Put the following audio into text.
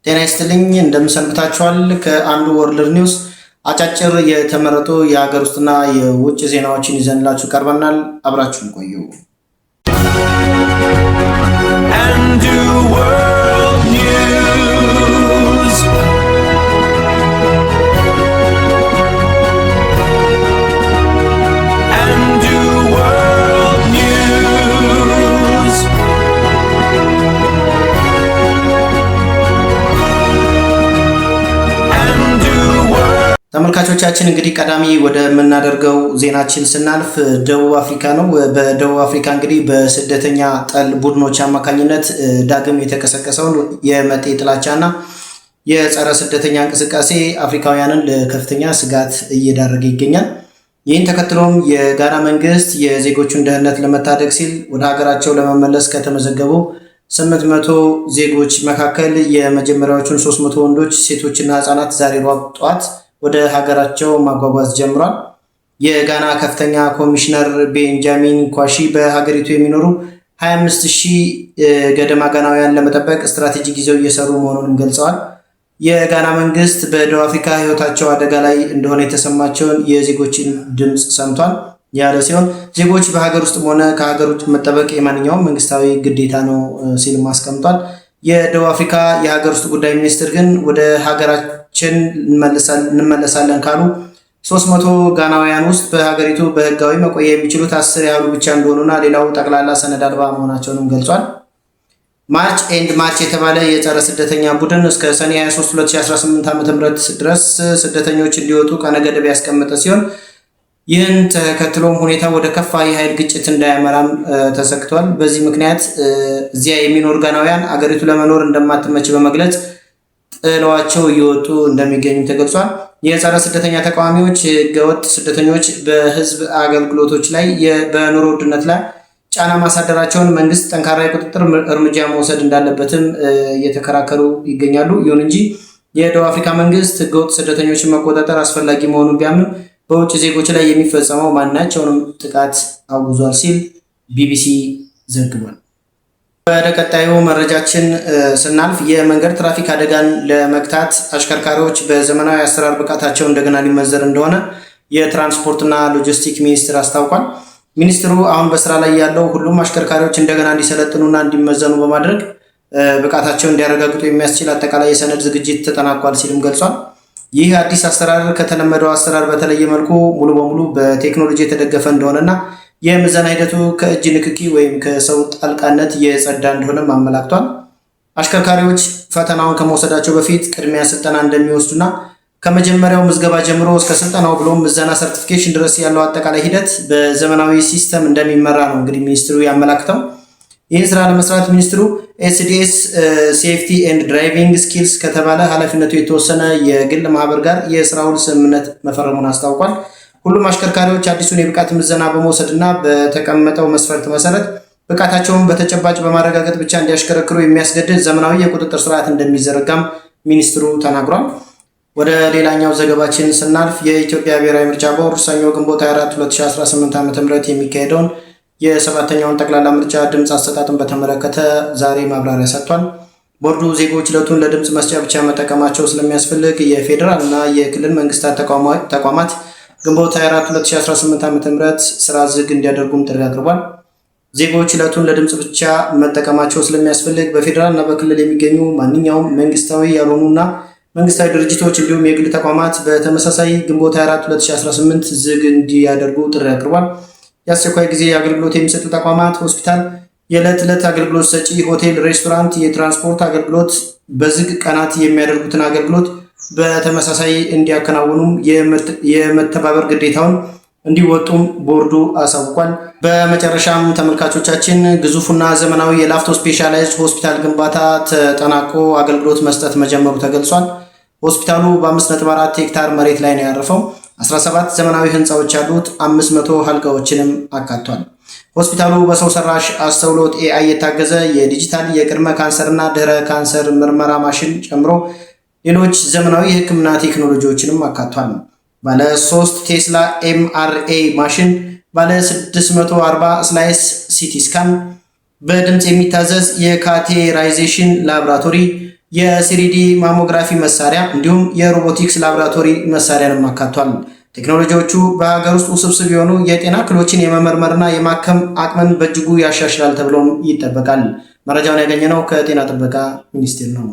ጤና ይስጥልኝ፣ እንደምን ሰንብታችኋል? ከአንዱ ወርልድ ኒውስ አጫጭር የተመረጡ የሀገር ውስጥና የውጭ ዜናዎችን ይዘንላችሁ ቀርበናል። አብራችሁን ቆዩ። Andu World News. Andu World News. Andu World. ተመልካቾቻችን፣ እንግዲህ ቀዳሚ ወደምናደርገው ዜናችን ስናልፍ ደቡብ አፍሪካ ነው። በደቡብ አፍሪካ እንግዲህ በስደተኛ ጠል ቡድኖች አማካኝነት ዳግም የተቀሰቀሰውን የመጤ ጥላቻና የጸረ ስደተኛ እንቅስቃሴ አፍሪካውያንን ለከፍተኛ ስጋት እየዳረገ ይገኛል። ይህን ተከትሎም የጋና መንግስት የዜጎቹን ደህንነት ለመታደግ ሲል ወደ ሀገራቸው ለመመለስ ከተመዘገቡ 800 ዜጎች መካከል የመጀመሪያዎቹን 300 ወንዶች፣ ሴቶችና ህጻናት ዛሬ ጠዋት ወደ ሀገራቸው ማጓጓዝ ጀምሯል። የጋና ከፍተኛ ኮሚሽነር ቤንጃሚን ኳሺ በሀገሪቱ የሚኖሩ 25 ሺህ ገደማ ጋናውያን ለመጠበቅ ስትራቴጂ ይዘው እየሰሩ መሆኑንም ገልጸዋል። የጋና መንግስት በደቡብ አፍሪካ ህይወታቸው አደጋ ላይ እንደሆነ የተሰማቸውን የዜጎችን ድምፅ ሰምቷል ያለ ሲሆን፣ ዜጎች በሀገር ውስጥም ሆነ ከሀገር ውጭ መጠበቅ የማንኛውም መንግስታዊ ግዴታ ነው ሲልም አስቀምጧል። የደቡብ አፍሪካ የሀገር ውስጥ ጉዳይ ሚኒስትር ግን ወደ ሀገራችን እንመለሳለን ካሉ 300 ጋናውያን ውስጥ በሀገሪቱ በህጋዊ መቆየት የሚችሉት 10 ያህሉ ብቻ እንደሆኑና ሌላው ጠቅላላ ሰነድ አልባ መሆናቸውንም ገልጿል። March and March የተባለ የጸረ ስደተኛ ቡድን እስከ ሰኔ 23 2018 ዓ.ም ድረስ ስደተኞች እንዲወጡ ቀነ ገደብ ያስቀመጠ ሲሆን፣ ይህን ተከትሎም ሁኔታ ወደ ከፋ የኃይል ግጭት እንዳያመራም ተሰግቷል። በዚህ ምክንያት እዚያ የሚኖሩ ጋናውያን አገሪቱ ለመኖር እንደማትመች በመግለጽ ጥለዋቸው እየወጡ እንደሚገኙ ተገልጿል። የጸረ ስደተኛ ተቃዋሚዎች ህገወጥ ስደተኞች በህዝብ አገልግሎቶች ላይ፣ በኑሮ ውድነት ላይ ጫና ማሳደራቸውን፣ መንግስት ጠንካራ የቁጥጥር እርምጃ መውሰድ እንዳለበትም እየተከራከሩ ይገኛሉ። ይሁን እንጂ የደቡብ አፍሪካ መንግስት ህገወጥ ስደተኞችን መቆጣጠር አስፈላጊ መሆኑን ቢያምንም በውጭ ዜጎች ላይ የሚፈጸመው ማናቸውንም ጥቃት አውግዟል ሲል ቢቢሲ ዘግቧል። ወደ ቀጣዩ መረጃችን ስናልፍ የመንገድ ትራፊክ አደጋን ለመግታት አሽከርካሪዎች በዘመናዊ አሰራር ብቃታቸው እንደገና ሊመዘን እንደሆነ የትራንስፖርትና ሎጂስቲክ ሚኒስቴር አስታውቋል። ሚኒስትሩ አሁን በስራ ላይ ያለው ሁሉም አሽከርካሪዎች እንደገና እንዲሰለጥኑና እንዲመዘኑ በማድረግ ብቃታቸውን እንዲያረጋግጡ የሚያስችል አጠቃላይ የሰነድ ዝግጅት ተጠናቋል ሲልም ገልጿል። ይህ አዲስ አሰራር ከተለመደው አሰራር በተለየ መልኩ ሙሉ በሙሉ በቴክኖሎጂ የተደገፈ እንደሆነና የምዘና ሂደቱ ከእጅ ንክኪ ወይም ከሰው ጣልቃነት የጸዳ እንደሆነም አመላክቷል። አሽከርካሪዎች ፈተናውን ከመውሰዳቸው በፊት ቅድሚያ ስልጠና እንደሚወስዱና ከመጀመሪያው ምዝገባ ጀምሮ እስከ ስልጠናው ብሎም ምዘና certification ድረስ ያለው አጠቃላይ ሂደት በዘመናዊ system እንደሚመራ ነው እንግዲህ ሚኒስትሩ ያመላክተው። ይህን ስራ ለመስራት ሚኒስትሩ SDS Safety and Driving Skills ከተባለ ኃላፊነቱ የተወሰነ የግል ማህበር ጋር የስራ ውል ስምምነት መፈረሙን አስታውቋል። ሁሉም አሽከርካሪዎች አዲሱን የብቃት ምዘና በመውሰድ እና በተቀመጠው መስፈርት መሰረት ብቃታቸውን በተጨባጭ በማረጋገጥ ብቻ እንዲያሽከረክሩ የሚያስገድድ ዘመናዊ የቁጥጥር ስርዓት እንደሚዘረጋም ሚኒስትሩ ተናግሯል። ወደ ሌላኛው ዘገባችን ስናልፍ የኢትዮጵያ ብሔራዊ ምርጫ ቦርድ ሰኞ ግንቦት 24 2018 ዓ.ም የሚካሄደውን የሰባተኛውን ጠቅላላ ምርጫ ድምፅ አሰጣጥን በተመለከተ ዛሬ ማብራሪያ ሰጥቷል። ቦርዱ ዜጎች ዕለቱን ለድምፅ መስጫ ብቻ መጠቀማቸው ስለሚያስፈልግ የፌዴራል እና የክልል መንግስታት ተቋማት ግንቦት 24 2018 ዓ.ም ስራ ዝግ እንዲያደርጉም ጥሪ አቅርቧል። ዜጎች ዕለቱን ለድምፅ ብቻ መጠቀማቸው ስለሚያስፈልግ በፌዴራል እና በክልል የሚገኙ ማንኛውም መንግስታዊ ያልሆኑና መንግስታዊ ድርጅቶች እንዲሁም የግል ተቋማት በተመሳሳይ ግንቦት 24 2018 ዝግ እንዲያደርጉ ጥሪ አቅርቧል። የአስቸኳይ ጊዜ አገልግሎት የሚሰጡ ተቋማት፣ ሆስፒታል፣ የዕለት ዕለት አገልግሎት ሰጪ ሆቴል፣ ሬስቶራንት፣ የትራንስፖርት አገልግሎት በዝግ ቀናት የሚያደርጉትን አገልግሎት በተመሳሳይ እንዲያከናውኑም የመተባበር ግዴታውን እንዲወጡም ቦርዱ አሳውቋል። በመጨረሻም ተመልካቾቻችን፣ ግዙፉና ዘመናዊ የላፍቶ ስፔሻላይዝድ ሆስፒታል ግንባታ ተጠናቆ አገልግሎት መስጠት መጀመሩ ተገልጿል። ሆስፒታሉ በ5.4 ሄክታር መሬት ላይ ነው ያረፈው። 17 ዘመናዊ ህንፃዎች ያሉት፣ 500 አልጋዎችንም አካቷል። ሆስፒታሉ በሰው ሰራሽ አስተውሎት AI የታገዘ የዲጂታል የቅድመ ካንሰርና ድህረ ካንሰር ምርመራ ማሽን ጨምሮ ሌሎች ዘመናዊ የህክምና ቴክኖሎጂዎችንም አካቷል። ባለ 3 ቴስላ MRI ማሽን፣ ባለ 640 slice CT scan፣ በድምፅ የሚታዘዝ የ catheterization ላቦራቶሪ፣ የ 3D mammography መሳሪያ እንዲሁም የሮቦቲክስ ላቦራቶሪ መሳሪያንም አካቷል። ቴክኖሎጂዎቹ በሀገር ውስጥ ውስብስብ የሆኑ የጤና እክሎችን የመመርመርና የማከም አቅምን በእጅጉ ያሻሽላል ተብሎም ይጠበቃል። መረጃውን ያገኘነው ከጤና ጥበቃ ሚኒስቴር ነው።